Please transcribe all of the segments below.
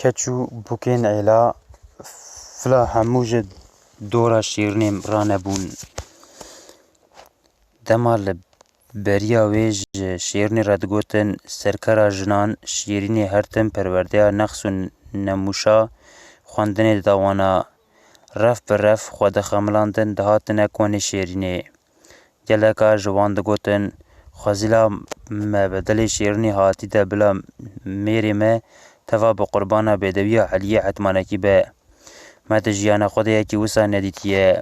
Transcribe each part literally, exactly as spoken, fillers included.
Keç û bûkên êla fila hemû ji dora şêrînê ranebûn. Dema li beriya wê ji şêrînê re digotin, serkera jinan, şêrînê her tim perwerdeya neqs û nemûşa xwendinê dida wana. Ref bi ref xwe dixemilandin, dihatine konê şêrînê. Geleka ji wan digotin, xwezîla me bi dilê şêrînê hatî de bila mêrê me teva bi qurbana bêdewiya Eliyê Hetmanekî be. Me di jiyana xwe de yekî wisa nedîtiye.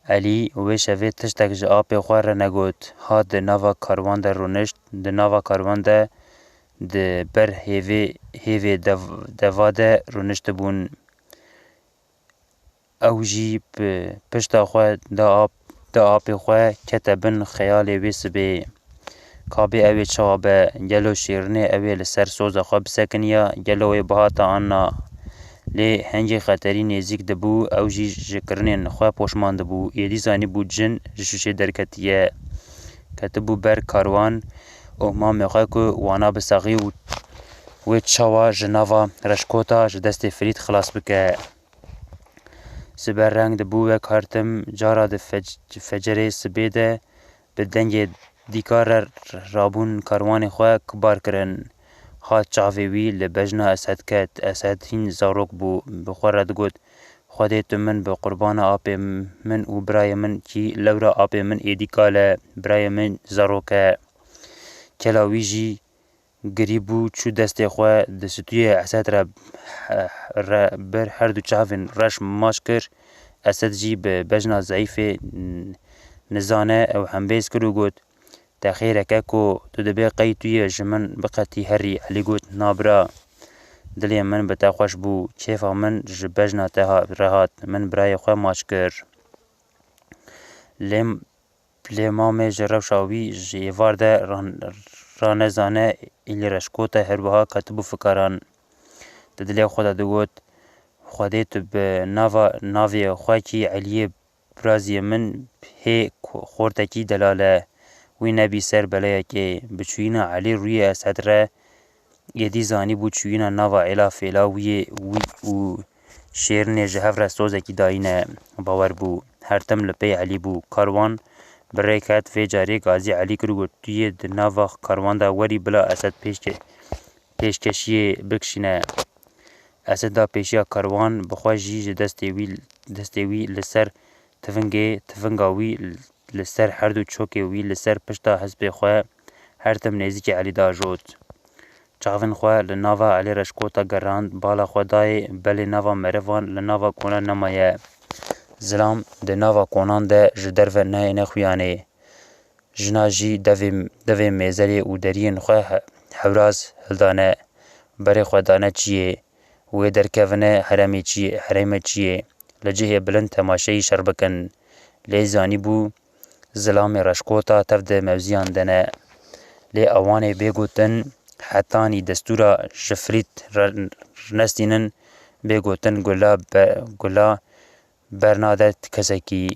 Elî wê şevê tiştek ji apê xwe re negot. Hat di nava karwan de rûnişt, di nava karwan de di ber hêvê, hêvê dev-, deva de rûniştibûn. Ew jî bi pişta xwe da ap-, da apê xwe kete bin xeyalê wê sibê. Ka bê ew ê çawa be? Gelo şêrînê ew ê li ser soza xwe bisekiniya? Gelo wê bihata an na? Lê hingê xeterî nêzîk dibû, ew jî ji kirinên xwe poşman dibû. Êdî zanîbû cin ji şûşê derketiye. Ketibû ber karwan û mamê xwe ku wana bisexî û wê çawa ji nava reşkota ji destê Filît xilas bike. Sibe reng dibû wek her tim, cara di fec-, fecerê sibê de bi dengê dîka re rabûn karwanê xwe kibar kirin. Hat çavê wî li bejna Esed ket. Esed hîn zarok bû. Bi xwe re digot, Xwedê tu min bi qurbana apê min û birayê min kî, lewra apê min êdî kal e, birayê min zarok e. Kela wî jî girî bû, çû destê xwe di stûyê Esed re, re bir, her du çavên reş maç kir. Esed jî bi bejna zeyîfê nizane ew hembêz kir û got, Te xêreke ku tu dibê qey tu yê ji min biqetî herî? Elî got, Na bira, dilê min bi te xweş bû, kêfa min ji bejna te ha-, re hat, min birayê xwe maç kir. Lê Lê mamê ji rewşa wî ji êvar de ran-, ranezane, êlî reşkota her wiha ketibû fikaran. Di dilê xwe de digot, Xwedê tu bi nava navê xwe kî Eliyê biraziyê min hê xortekî delal e, wî nebî ser beleyekê. Bi çûyîna Elî rûyê Esed re Êdî zanîbû çûyîna nava êla fêla wî yê wî û şêrînê ji hev re sozekî dayîne. Bawer bû. Her tim li pey Elî bû. Karwan bi rê ket, vê carê gazî Elî kir û got, Tu yê di nava karwan de werî bila Esed pêşke-, pêşkeşiyê bikişîne. Esed da pêşiya karwan, bi xwe jî ji destê wî, destê wî li ser tivingê, tivinga wî li ser her du çokê wî li ser pişta hespê xwe her tim nêzîkî Elî de ajot. Çavên xwe li nava Elî Reşkota gerand, bala xwe dayê, belê nava merivan li nava konan nemaye. Zilam di nava konan de ji derve nayêne xuyanê. Jina jî devê, devê mêzelê û deriyên xwe he-, hewraz hildane, berê xwe dane çiyê. Wê derkevine heremê çiyê, herêmê çiyê. Li cihê bilind temaşeyî şer bikin. Lê zanîbû zilamê Reşkota tev di mewziyan de ne. Lê ewanê bê gotin, hetanî destûra ji Filît re-, nestînin, bê gotin gula be-, gula bernade kesekî.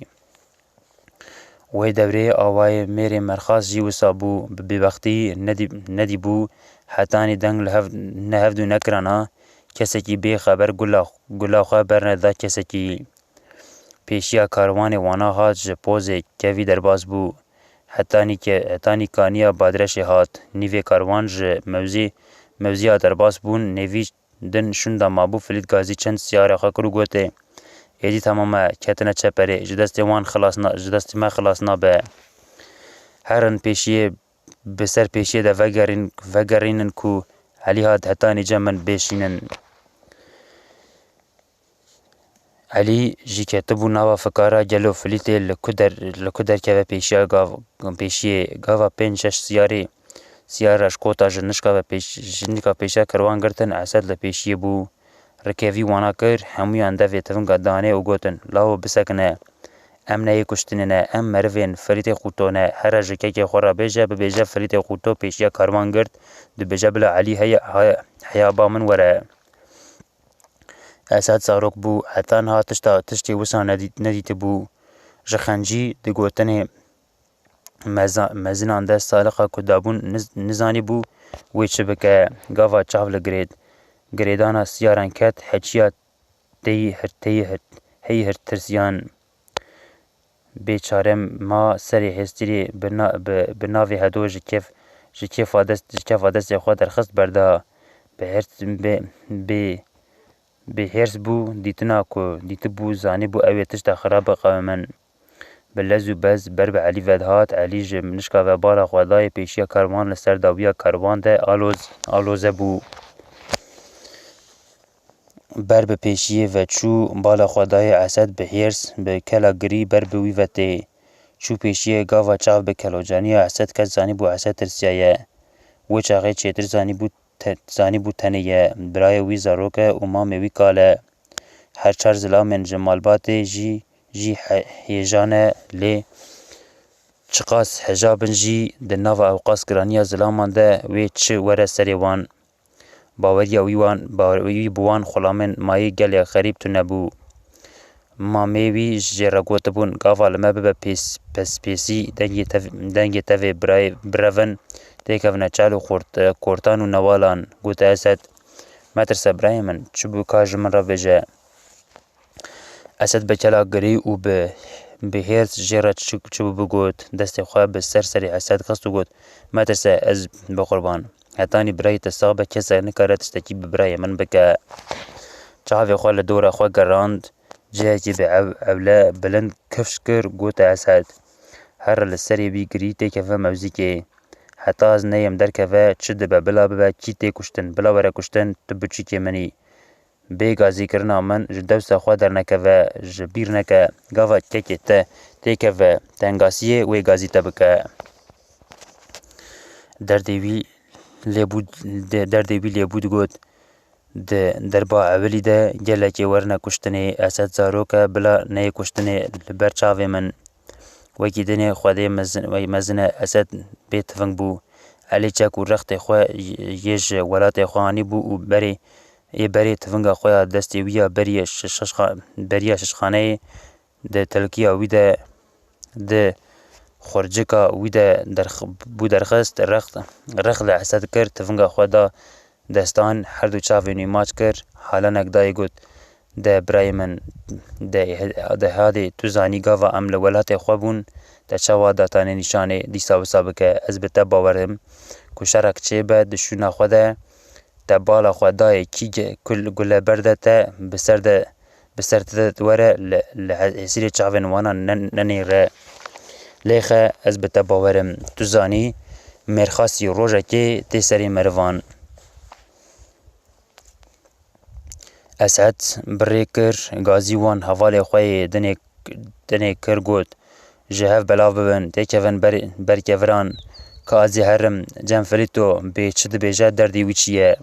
Wê dewrê awayê mêrê Merxas jî wisa bû, bi bêbextî nedî-, nedîbû, hetanî deng li hev-, ne hevdû nekirana, kesekî bê xeber gula, gula xwe berneda kesekî. Pêşiya karwanê wana hat ji pozê kevî derbas bû. Hetanî ke-, hetanî kaniya Badreşê hat. Nîvê karwan ji mewzî-, mewziya derbas bûn, nêvî din şûnda mabû Filît Gazî çend siyara xwe kir û gotê, Êdî temam e, ketine çeperê, ji destê wan xilas na-, ji destê me xilas nabe. Herin pêşiyê, bi ser pêşiyê de vegerîn-, vegerînin ku Elî hat hetanî cem min bêşînin. Elî jî ketibû nava fikara gelo Filîtê li ku der-, li ku derkeve pêşiya gav-, pêşiyê. Gava pênc şeş siyarê, siyar Reşkota ji nişka ve pêş-, ji nişka pêşiya kerwan girtin, Esed li pêşiyê bû. Rikevî wana kir, hemûyan devê tivinga danê û gotin, Lawo bisekine. Em ne yê kuştinê ne, em merivên Filîtê Qûto ne. Here ji kekê xwe re bêje, bibêje Filîtê Qûto pêşiya karwan girt, dibêje bila Elî heye, heye, heya ba min were. Esed zarok bû, heta niha tişta, tiştê wisa nedît-, nedîtibû. Ji xencî di gotinê meza-, mezinan de saliqa ku dabûn niz-, nizanîbû wê çi bike. Gava çav li girêt. girêdana siyaran ket, heçiya teyî hir-, teyî hir-, heyî hir tirsiyan. Bêçare ma serê hêstirê bi na-, bi, bi navê Hedo ji kêf, ji kêfa dest, ji kefa destê xwe derxist berda. Bi hêrs, bi, bi, bi hêrs bû, dîtina ku dîtibû, zanîbû ew ê tişta xirab biqewimin. Bi lez û bez ber bi Elî ve dihat. Elî ji nişka ve bala xwe dayê pêşiya kerwan, li ser dawiya kerwan de aloz, aloze bû. Ber bi pêşiyê ve çû, bala xwe dayê Esed, bi hêrs, bi kela girî ber bi wî ve tê. Çû pêşiyê, gava çav bi kelocaniya Esed, kes zanîbû Esed tirsiyaye. Wê çaxê çêtir zanîbû te-, zanîbû tenê ye, birayê wî zarok e û mamê wî kal e. Her çar zilamên ji malbatê jî, jî he-, hêja ne, lê çiqas heja bin jî, di nava ewqas giraniya zilaman de wê çi were serê wan? Baweriya wî wan, baweriya wî bi wan xulamên mayî gelê xerîb tune bû. Mamê wî jê re gotibûn, gava li me bibe pês-, pespêsî, dengê tev-, dengê tevê birayê birevin, têkevine çal û xort-, kortan û newalan. Gote Esed, metirse birayê min, çi bû ka ji min re bêje. Esed bi kela girî û bi, bi hêrs jê re çi, çi bû bigot, destê xwe bi ser serê Esed xist û got, metirse, ez bi qurban. Hetanî birayê te sax be, kesek nikare tiştekî bi birayê min bike. Çavê xwe li dora xwe gerand, cihekî bi ev-, ewle bilind kifş kir, gote Esed. Here li serê wî girî têkeve mewzîkê. Heta ez neyêm derkeve, çi dibe bila bibe, kî tê kuştin, bila were kuştin, tu biçûkê min î. Bê gazîkirina min ji dewsa xwe dernekeve, ji bîr neke, gava kekê te têkeve tengasiyê, wê gazî te bike. Derdê wî lê bû, de-, derdê wî lê bû digot, di derba ewilî de gelekê werine kuştinê, Esed zarok e, bila neyê kuştinê li ber çavê min. Wekî dinê Xwedê mezin, wekî mezin e, Esed bê tiving bû. Elî çek û rextê xwe yê ji welatê xwe anîbû û berê, ê berê tivinga xwe ya destê wî ya beriye şi-, şişxa-, beriya şişxaneyê di tilkiya wî de, di xurcika wî de derx-, bû derxist, rex, rex li Esed kir, tivinga xwe da destan, her du çavên wî maç kir, halanek dayê got, de birayê min, de, de hadê, tu zanî gava em li welatê xwe bûn, te çawa datanê nîşanê dîsa wisa bike, ez bi te bawer im ku şerek çêbe di şûna xwe de, te bala xwe dayê kî ge-, kul-, gule berde te bi ser de, bi ser te de were li, li he-, hêsirê çavên wana ne-, nenêre. Lêxe ez bi te bawer im. Tu zanî mêrxasî rojekê tê serê merivan. Esed bi rê kir, gazî wan hevalê xwe yê dinê, dinê kir got, ji hev belav bibin, têkevin ber, ber keviran, ka ez ê herim cem Filîto bê çi dibêje, derdê wî çi ye.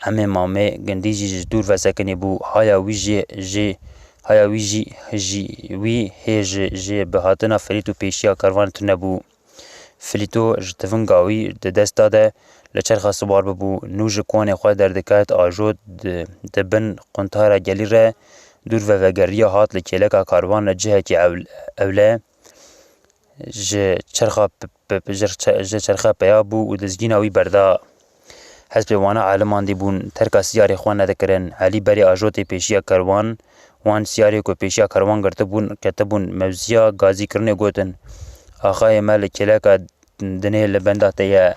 Emê mamê gindî jî ji dûr vesekinî bû, haya wî jî, jî, haya wî jî, jî wî hê ji, jê bi hatina Filîto pêşiya karvan tune bû. Filîto ji tivinga wî di desta de li çerxa siwar bibû. Nû ji konê xwe derdiket, ajot di, di bin quntara gelî re dûr ve vegeriya, hat li kêleka karvan li cihekî ew-, ewle ji çerxa p-, p-, ji çe-, ji çerxe peya bû û dizgîna wî berda. Hespê wana elimandî bûn, terka siyarê xwe nedikirin. Elî berê ajotê pêşiya kerwan, wan siyarê ku pêşiya kerwan girtibûn, ketibûn mewziya gazîkirinê, gotin, axayê me li kêleka dinê li benda te ye.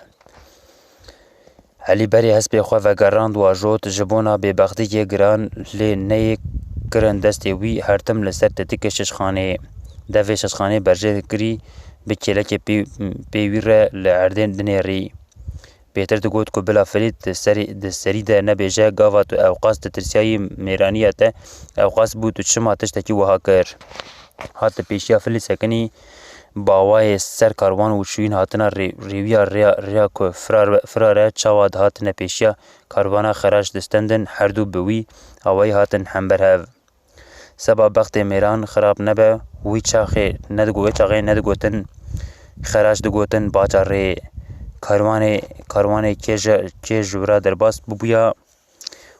Elî berê hespê xwe vegerand û ajot, ji bona bêbextiyê giran lê neyê kirin destê wî, her tim li ser tetikê şişxanê, devê şişxanê berjê kirî, bi kêlekê pê, pê wî re li erdê dinêrî. Pêtir digot ku bila Filît di serî, di serî de nebêje, gava tu ewqas ditirsiyayî mêraniya te ewqas bû, tu çima tiştekî wiha kir? Hat li pêşiya Filît sekinî, bawayê ser karwan û çûyîn hatina rê-, rêwiya rêya, rêya ku firar, firar e, çawa dihatine pêşiya karwana xeraş distendin, herdu bi wî awayî hatin hember hev. Seba bextê mêran xirab nebe, wî çaxê nedigo-, wê çaxê nedigotin xeraş, digotin baca rê. Karwanê, karwanê kê ji, kê ji wira derbas bibûya,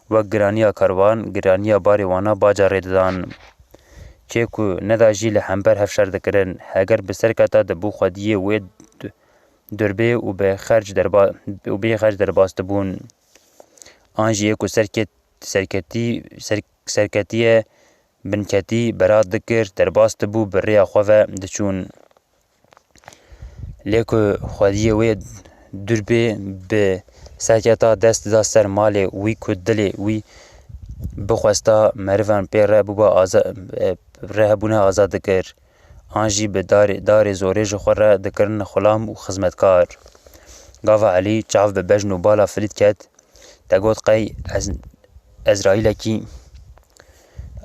wek giraniya karwan, giraniya barê wana baca rê didan. Kê ku neda jî li hember hev şer dikirin, heger bi ser keta dibû xwediyê wê d-, durbê û bi xerc derba-, û bê xerc derbas dibûn. an jî yê ku serket-, serketî, ser-, serketiye binketî berat dikir, derbas dibû, bi rêya xwe ve diçûn. Lê ku xwediyê wê dûr bê, bi serketa dest dida ser malê wî ku dilê wî bixwesta merivan pê re bûba aza-, re hebûne azad dikir. An jî bi darê, darê zorê ji xwe re dikirin xulam û xizmetkar. Gava Elî çav bi bejn û bala Filît ket, te got qey ez, Ezraîlekî,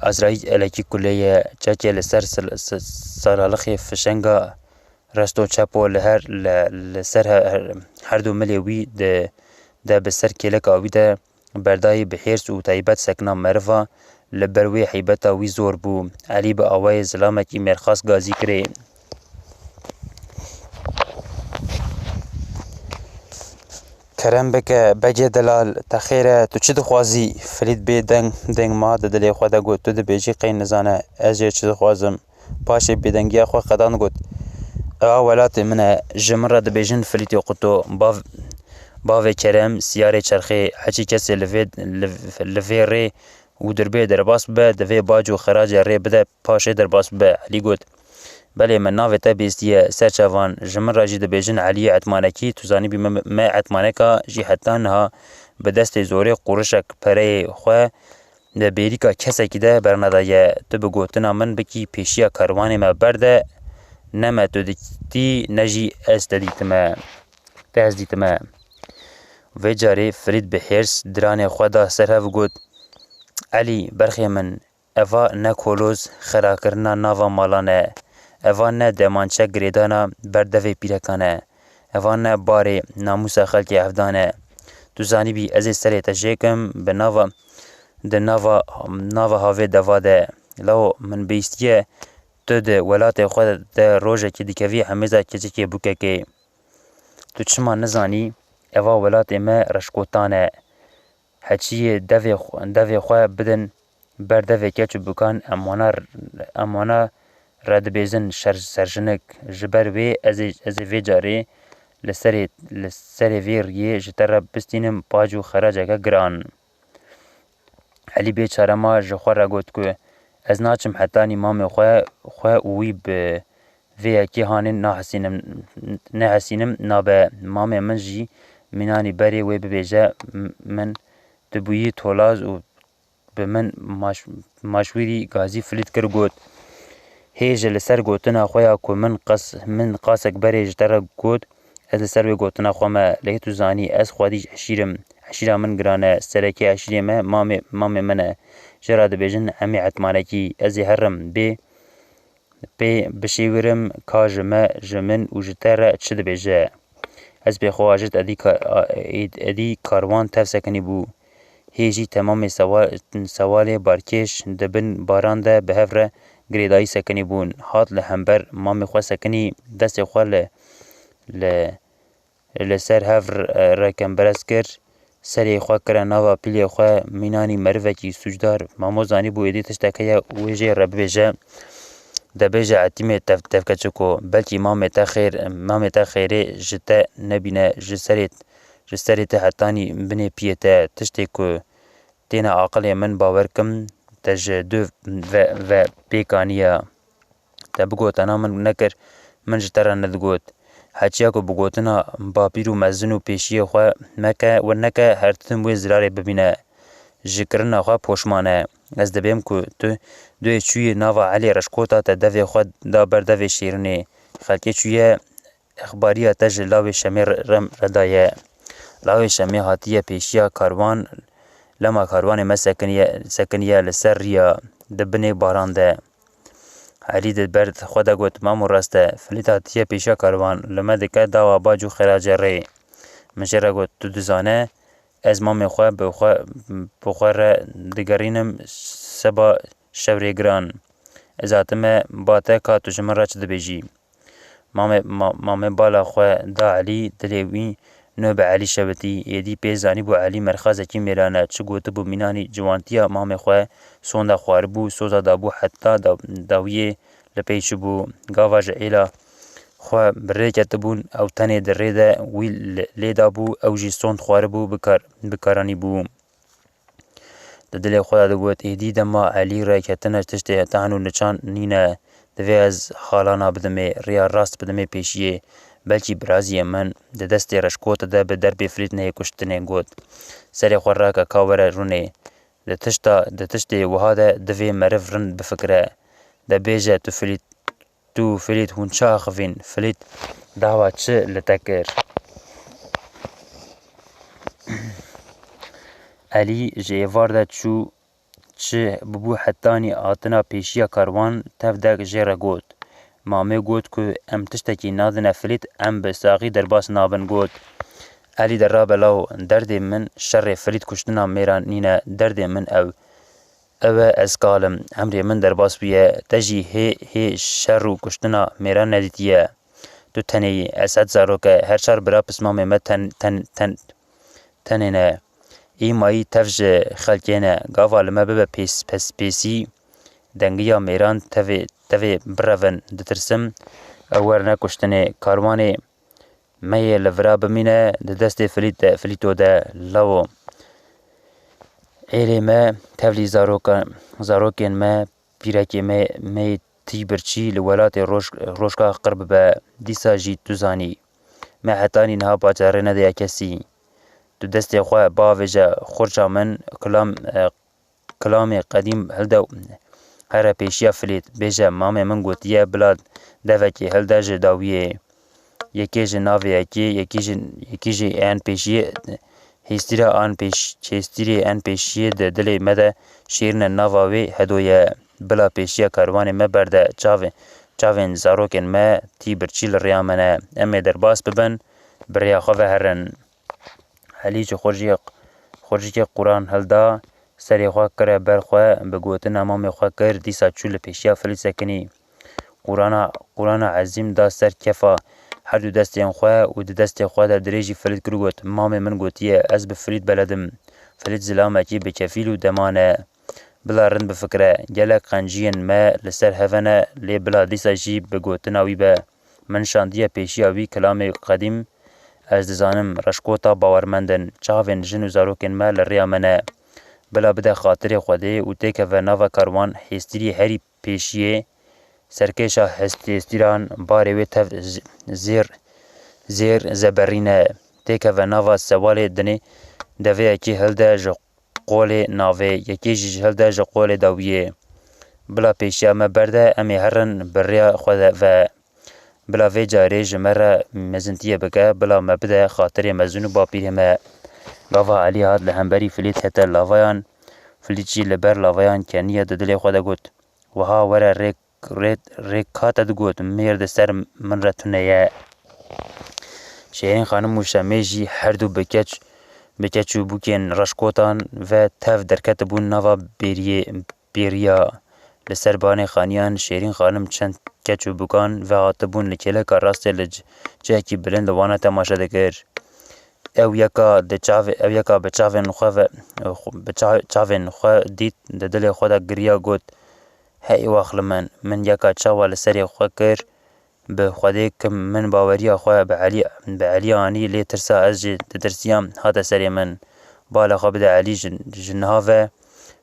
Ezraîlekî kulê ye, çekê li ser sil-, si-, salalixê fişenga resto çepo li her, li, li ser her, her du milê wî de, de bi ser kêleka wî de berdayî bi hêrs û taybet sekna meriva li ber wê heybeta wî zor bû. Elî bi awayê zilamekî mêrxas gazî kirê. Kerem bike, begê delal, te xêr e, tu çi dixwazî? Filît bê deng, deng ma di dilê xwe de got, tu dibêjî qey nizane, ez jê çi dixwazim? Paşê bêdengiya xwe qedan got, ewa welatê min e, ji min re dibêjin Filîtê Quto, bav-, bavê Kerem, siyarê çerxê, heçî kesê li vê, li, li vê rê û dirbê derbas bibe, divê bac û xeracê rê bide, paşê derbas bibe. Elî got, belê, min navê te bîstiye ser çavan, ji min re jî dibêjin Eliyê Etmanekî, tu zanîbî me, me Etmaneka jî heta niha bi destê zorê qurişek pereyê xwe di bêrîka kesekî de bernedaye. Tu bi gotina min bikî pêşiya karwanê me berde, ne me tu dikî, ne jî ez te dîtime. Te ez dîtime. Vê carê Filît bi hêrs diranê xwe da ser hev û got, Elî, berxê min, eva ne koloz xerakirina nava malan e. Eva ne demançe girêdana ber devê pîrekan e. Eva ne barê namûsa xelkê hevdan e. Tu zanîbî ez ê serê te jêkim bi nava, di nava, nava havê deva de. Lawo min bihîstiye tu di welatê xwe de rojekê dikevî hemêza keçikê bûkekê. Tu çima nizanî eva welatê me reşkotan e? Heçiyê devê xwe, devê xwe bidin ber devê keç û bûkan, em wana, em wana re dibêjin şer-, serjinik. Ji ber wê ez ê, ez ê vê carê li serê, li serê vê riyê ji te re bistînim pac û xeraceke giran. Elî bê çarema ji xwe re got ku ez naçim hetanî mamê xwe, xwe û wî bi vê yekê hanê nahesînim, nehesînim nabe. Mamê min jî mînanî berê wê bibêje, m-, min tu bûyî tolaz û bi min maş-, maşwîrî gazî Filît kir got, hê ji li ser gotina xwe ya ku min qas-, min qasek berê ji te re got, ez li ser wê gotina xwe me, lê tu zanî ez xwedî eşîr im. Eşîra min giran e, serekê eşîrê me mamê, mamê min e. Jê re dibêjin Emê Etmanekî, ez ê herim bê pê bişêwirim ka ji me, ji min û ji te re çi dibêje. Ez pê xwe ajit edî ka-, a-, êd-, edî karwan tev sekinî bû. Hê jî temamê sewa-, sewalê barkêş di bin baran de bi hev re girêdayî sekinî bûn. Hat li hember mamê xwe sekinî, destê xwe li, li, li ser hev re kemberez kir, serê xwe kire nava pîlê xwe, mînanî merivekî sûcdar, mamo zanîbû êdî tiştek heye wê jê re bibêje. Debêje etîmê tev-, tevke çiko, belkî mamê te xêr, mamê te xêrê ji te nebîne, ji serê, ji serê te hetanî binê piyê te, tiştê ku têne aqilê min bawer kim, te ji dû ve, ve pêk aniya. Te bigotana min nekir, min ji te re nedigot. Heçiya ku bi gotina bapîr û mezin û pêşiyê xwe meke, wir neke, her tim wê zirarê bibîne. Ji kirina xwe poşman e. Ez dibêm ku tu duyê çûyî nava Elê Reşkota te devê xwe da ber devê şêrinê. Xelkê çûye exbariya te ji lawê Şemê re, re, re daye. Lawê Şemê hatiye pêşiya karwan, lema karwanê me sekiniye, sekiniye li ser riya di binê baran de. Elî di ber xwe de got, Mamo rast e, Filît hatiye pêşiya karwan, li me dike dawa bac û xerace rê. Min jê re got, tu dizane, ez mamê xwe bi xwe, bi xwe re digerînim seba şewrê giran. Ez hatime ba te ka tu ji min re çi dibêjî. Mamê, ma-, mamê bala xwe da Elî, dilê wî nû bi Elî şewitî. Êdî pê zanîbû Elî merxazekî mêran e. Çi gotibû mînanî ciwantiya mamê xwe sonda xwaribû, soza dabû heta da-, dawiyê li pey çûbû. Gava ji êla xwe bi rê ketibûn, ew tenê di rê de wî li-, lê dabû, ew jî sond xwaribû, bikar-, bikaranîbû. Di dilê xwe de digot, êdî dema Elî rêketine tiştê tehn û niçan nîne, divê ez halana bidimê, rêya rast bidimê pêşiyê. Belkî biraziyê min di destê reşkotê de bi derbê Filît neyê kuştinê got. Serê xwe rake ka were rûnê. Di tişta, di tiştê wiha de divê meriv rind bifikire. De bêje tu Filît, tu Filît hûn çi axivîn? Filît dawa çi li te kir? Elî ji êvar de çû, çi bûbû hetanî hatina pêşiya karwan, tev de jê re got. Mamê got ku em tiştekî nadine Filît, em bi saxî derbas nabin, got. Elî de rabe law, derdê min şerê Filît kuştina mêran nîne, derdê min ew, ew e ez kal im, emrê min derbas bûye, te jî hê, hê şer û kuştina mêran nedîtiye. Tu tenê yî, ez sed zarok e, her çar bira pismamê me ten, ten, ten, tenê ne. Îmayî tev ji xelkê ne. Gava li me bibe pês, pes, pêsî, dengiya mêran tevê, tevê birevin. Ditirsim ew werne kuştinê. Karwanê me yê li vira bimîne di destê Filît de, Filîto de. Lawo. Êlê me tevlî zaroka, zarokên me, pîrekê me, me yê tî birçî li welatê roj, rojka qir bibe. Dîsa jî tu zanî. Me hetanî niha paçerê nedaye kesî. Tu destê xwe biavêje xurça min, kilam, e, kilamê qedîm hilde û here pêşiya Filît. Bêje, mamê min gotiye, bila devekê hilde ji dawiyê. Yekê ji navê yekê, yekî ji, yekî jî en pêşiyê, hêstîra an pêş-, hêstîrê en pêşiyê di dilê me de şêrîne nava wê hedo ye. Bila pêşiya karwanê me berde çavê, çavên zarokên me tî birçî li rêya me ne. Em ê derbas bibin, bi rêya xwe ve herin. Elî ji xurciyê, xurcikê quran hilda, serê xwe kire ber xwe, bi gotina mamê xwe kir, dîsa çû li pêşiya Filît sekinî. Qurana, Qurana Ezîm da ser kefa her du destên xwe û di destê xwe de dirêjî Filît kir û got, Mamê min gotiye, ez bi Filît beled im. Filît zilamekî bi kefîl û deman e. Bila rind bifikire, gelek qenciyên me li ser heve ne, lê bila dîsa jî bi gotina wî be. Min şandiye pêşiya wî kilamê qedîm, ez dizanim reşkota bawermend in, çavên jin û zarokên me li rêya me ne. Bila bide xatirê Xwedê û têkeve nava karwan hêstîrî herî pêşiyê, serkêşa hest-, hêstîran barê wê tev z-, zêr, zêr zeberîne. Têkeve nava sewalê dinê deveyekî hilde ji qolê navê, yekê jî ji hilde ji qolê dawiyê. Bila pêşiya me berde, em ê herin bi rêya xwe de ve. Bila vê carê ji me re mezintiyê bike, bila me bide xatirê mezin û bapîrê me. Gava Elî hat li hemberî Filît hete lavayan, Filît jî li ber lavayan keniye, di dilê xwe de got, Wiha were rê, rê, rê ka te digot, mêr di ser min re tune ye. Şêrîn Xanim û Şemê jî her du bi keç, bi keç û bûkên reşkotan ve tev derketibûn nava bêriyê, bêriya. Li ser banê xaniyan Şêrîn Xanim çend keç û bûkan ve hatibûn li kêleka rastê li c-, cihekî bilind li wana temaşe dikir. Ew yeka di çavê, ew yeka bi çavên xwe ve, bi ça-, çavên xwe dît, di dilê xwe de giriya got, Hey wax li min, min yeka çawa li serê xwe kir, bi Xwedê kim min baweriya xwe bi Elî, bi Elî anî, lê tirsa ez jî ditirsiyam hate serê min. Bala xwe bide Elî ji, ji niha ve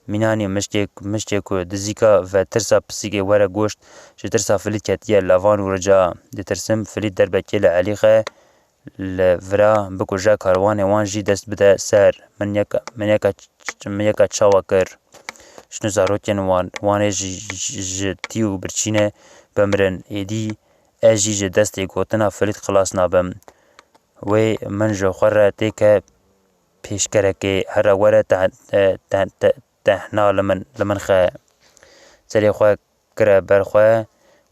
mînanî mişkê, mişkê ku dizîka ve tirsa pisîkê were goşt, ji tirsa Filît ketiye lavan û rica. Ditirsim Filît derbekê li Elî xe li vira bikuje, karwanê wan jî dest bide ser. Min yeka, min yeka ç-, ç-, min yeka çawa kir. Jin û zarokên wan, wan ê ji, ji, ji tî û birçînê bimirin. Êdî ez jî ji destê gotina Filît xilas nabim. Wê min ji xwe re têke pêşkerekê, here were te, te, te, te, tehna li min, li min xe. Serê xwe kire ber xwe,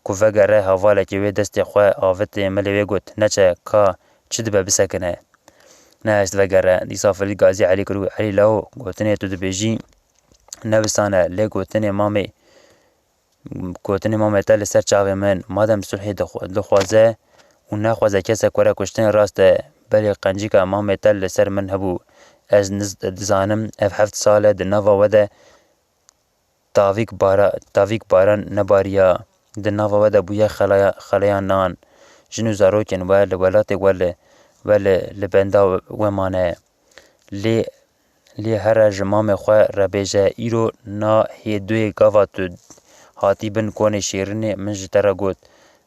ku vegere, hevalekê wê destê xwe avitê milê wê got, Neçe, ka çi dibe bisekine. Ne hest vegere. Dîsa Filît gazî Elî kir û, Elî lawo, gotinê tu dibêjî ne wisan e, lê gotinê mamê, gotinê mamê te li ser çavê min, madem sulhê dixwa-, dixwaze û nexwaze kesek were kuştinê rast e, belê qencîka mamê te li ser min hebû. Ez niz-, dizanim ev heft sal e di nava we de tavîk bara-, tavîk baran nebariya. Di nava we de bûye xelaya-, xeleya nan. Jin û zarokên we li welatê we li, we li, li benda we mane. Lê Lê here ji mamê xwe re bêje, îro na hê duyê gava tu hatî bin konê şêrînê, min ji te re got,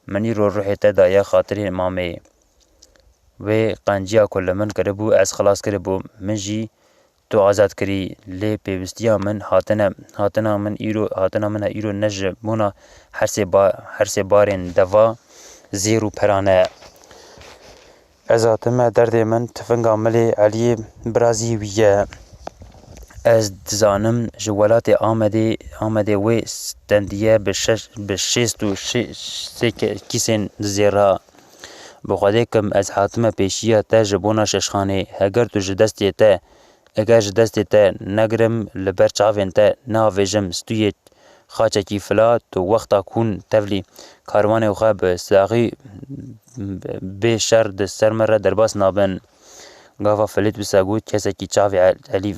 min îro ruhê te daye xatirê mamê. Wê qenciya ku li min kiribû, ez xilas kiribûm, min jî tu azad kirî, lê pêwistiya min hatine, hatina min îro, hatina min e îro ne ji bona hersê ba-, hersê barên deva zêr û peran e. Ez hatime derdê min tifinga milê Eliyê birazî wî ye. Ez dizanim ji welatê Amedê, Amedê wê stendiye bi şeş, bi şêst û sê ke-, kîsên dizêra. Bi Xwedê kim ez hatime pêşiya te ji bona şeşxanê. Heger tu ji destê te, eger ji destê te negirim, li ber çavên te neavêjim stûyê xaçekî fila, tu wexta ku hûn tevlî karwanê xwe bi saxî bê şer di ser me re derbas nabin. Gava Filît wisa got, kesekî çavê El-, Elî,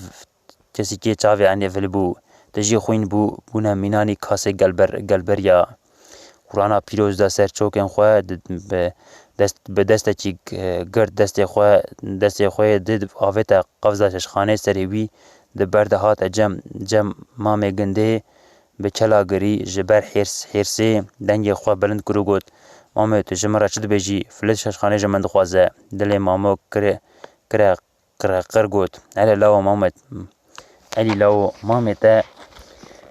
kesekî çavê Elî vilibû, tijî xwîn bû, bûne mînanî kasê gelber-, gelberiya. Qurana pîroz da ser çokên xwe, di-, bi dest, bi destekî, e, gird destê xwe, destê xwe yê di avête qevza şeşxanê serê wî di ber de hate cem, cem mamê gindê bi çela girî ji ber hêrs-, hêrsê dengê xwe bilind kir û got, Mamê, tu ji min re çi dibêjî? Filît şeşxanê ji min dixwaze. Dilê mamo kire, kire, qire qir got, Hele lawo mamê, Elî lawo, mamê te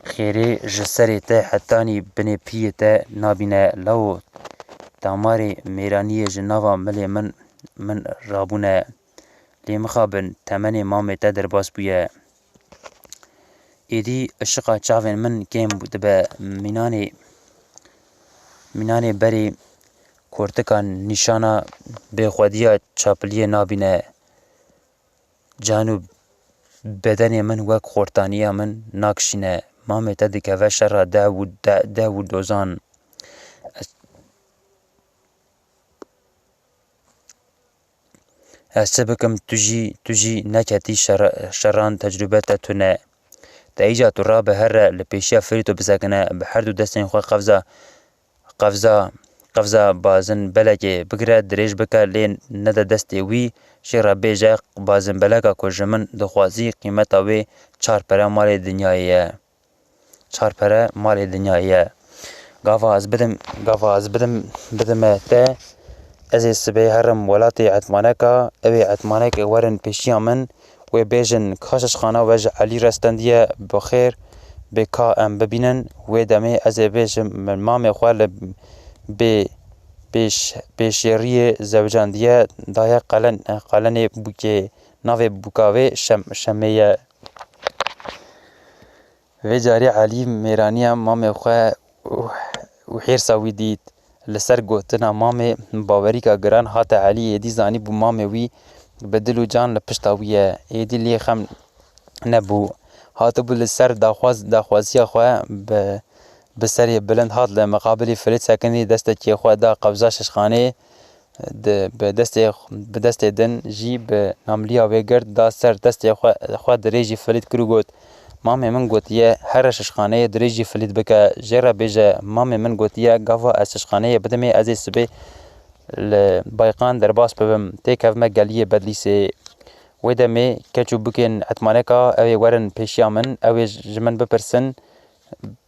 xêrê ji serê te hetanî binê piyê te nabîne lawo. Damarê mêraniyê ji nava milê min, min rabûne. Lê mixabin, temenê mamê te derbas bûye. Êdî işiqa çavên min kêm dibe. Mînanê, mînanê berê kortika nîşana bêxwediya çapiliyê nabîne. Can û bedenê min wek xortaniya min nakişîne. Mamê te dikeve şerra dev û de-, dev û dozan. Ez, ez çi bikim, tu jî, tu jî neketî şerra-, şerran tecrûbe te tune. Te îca tu rabe here li pêşiya Firîto bisekine, bi her du destên xwe qevza, qevza, qevza bazinbelekê bigire, dirêj bike, lê nede destê wî, jê re bêje, bazinbeleka ku ji min dixwazî, qîmeta wê çar pere malê dinyayê ye. Çar pere malê dinyayê ye. Gava ez bidim, gava ez bidim, bidime te, ez ê sibê herim welatê Etmaneka, ew ê Etmanekê werin pêşiya min, wê bêjin, ka şeşxana we ji Elî re stendiye, bi xêr bê ka em bibînin. Wê demê ez ê bêjim, min mamê xwe li bê-, bêş-, bêşêriyê zewicandiye, daye qelen-, qelenê bûkê, navê bûka wê Şem-, Şemê ye. Vê carî Elî mêraniya mamê xwe û, û hêrsa wî dît. Li ser gotina mamê bawerîka giran hate Elî, êdî zanîbû mamê wî bi dil û can li pişta wî ye. Êdî lê xem nebû. Hatibû li ser daxwaz-, daxwaziya xwe bi, bi serê bilind hat li miqabilî Filît sekinî, destekê xwe da qebza şişxanê, di, bi destê, bi destê din jî bi namliya wê girt da ser destê xwe, xwe dirêjî Filît kir û got, Mamê min gotiye, here şişxaneyê dirêjî Filît bike, jê re bêje, mamê min gotiye, gava ez şişxaneyê bidimê, ez ê sibê li Bayqan derbas bibim, têkevme geliyê Bedlîsê. Wê demê keç û bûkên Etmaneka ew ê werin pêşiya min, ew ê ji min bipirsin,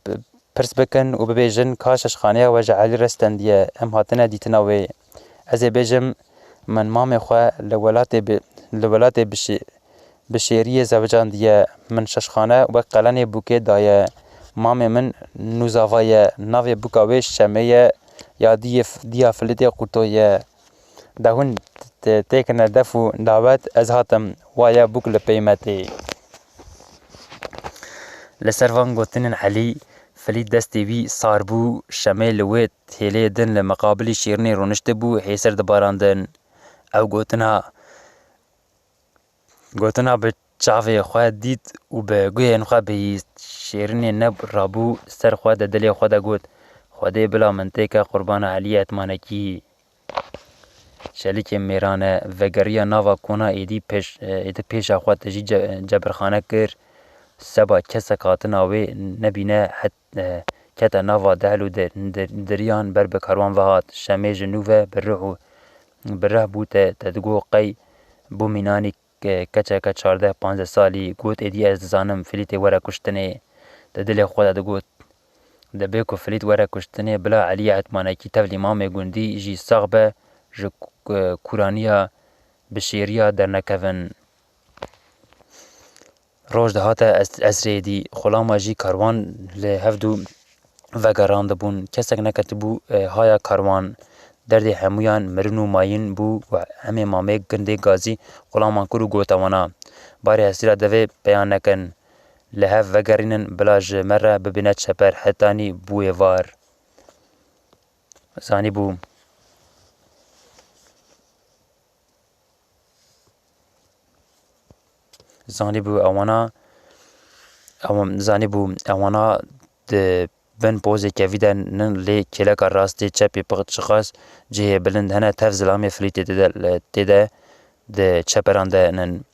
bi-, pirs bikin û bibêjin, ka şişxaneya we ji Elî re stendiye, em hatine dîtina wê. Ez ê bêjim, min mamê xwe li welatê bi, li welatê bi şê-, bi şêriyê zewicandiye, min şişxane wek qelenê bûkê daye. Mamê min nûzava ye, navê bûka wê Şemê ye, ya diyê f-, diya Filîtê Qurto ye. De hûn t-, têkine def û dawet, ez hatim, waye bûk li pey me tê. Li ser van gotinên Elî, Filît destê wî sar bû, Şemê li wê hêlê din li miqabilî şêrînê rûniştibû, hêsir dibarandin. Ew gotina, gotina bi çavê xwe dît û bi guhên xwe bihîst. Şêrînê ne rabû ser xwe de dilê xwe de got, Xwedê bila min têke qurbana Elî Etmanekî. Şelikê mêrane vegeriya nava kona êdî pêş, êdî pêşa xwe tijî ce-, cebirxane kir. Seba kesek hatina wê nebîne het, kete nava dehl û de-, de-, deriyan ber bi karwan ve hat. Şemê ji nû ve bi rih û bi rih bû te, te digot qey bû mînanî ke-, keçeke çardeh panzdeh salî, got, êdî ez dizanim Filîtê were kuştinê. Di dilê xwe de digot, dibê ku Filît were kuştinê, bila Eliyê Etmanekî tevlî mamê gundî jî sax be, ji k-, kuraniya bi şêriya dernekevin. Roj dihate es-, esrê dî, xulama jî karwan li hevdû vegerandibûn. Kesek neketibû, e, haya karwan. Derdê hemûyan mirin û mayîn bû û hemê mamê gundê gazî xulaman kir û gote wana, barê hestîra devê peyan nekin. Li hev vegerînin, bila ji me re bibîne çeper, hetanî bû êvar. Zanîbû. Zanîbû ewana, ewan-, zanîbû ewana di bin pozê kevî de nin, lê kêleka rastê çepê pixit çiqas cihê bilind hene, tev zilamê Filîtê tê de, tê de di çeperan de nin.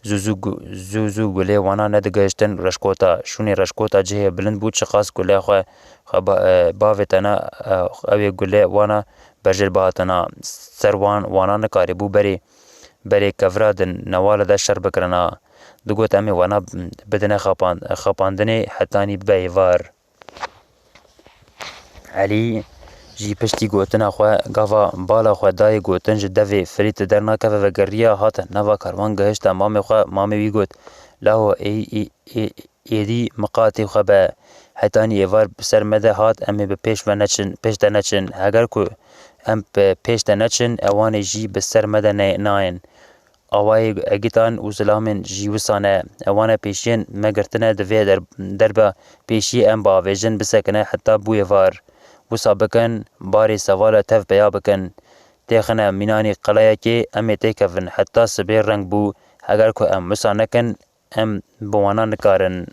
Zû zû gu-, zû zû gulê wana nedigihiştin reşkota. Şûnê reşkota cihê bilind bû, çiqas gule xwe, xwe ba-, e, bavêtena, e, ew ê gulê wana berjêr bihatina. Ser wan, wana nikarîbû berê, berê kevira di newale de şer bikirina. Digot, em ê wana bidine xapan-, xapandinê hetanî bibe êvar. Elî jî piştî gotina xwe, gava bala xwe dayê gotin ji devê Filîtê dernakeve, vegeriya, hate nava karwan, gihişte mamê xwe. Mamê wî got, Laho, ê-, ê-, ê-, êdî miqatê xwe be, hetanî êvar bi ser me de hat, em ê bi pêş ve neçin, pêş de neçin. Heger ku em bi pêş de neçin, ewanê jî bi ser me de ne-, nayên. Awayê Egîtan û zilamên jî wisa ne. Ewana pêşiyên me girtine, divê der-, derba pêşiyê em biavêjin, bisekine heta bû êvar. Wisa bikin, barê sevala tev peya bikin. Têxine mînanî qeleyekê, em ê têkevin. Heta sibê reng bû. Heger ku em wisa nekin, em bi wana nikarin.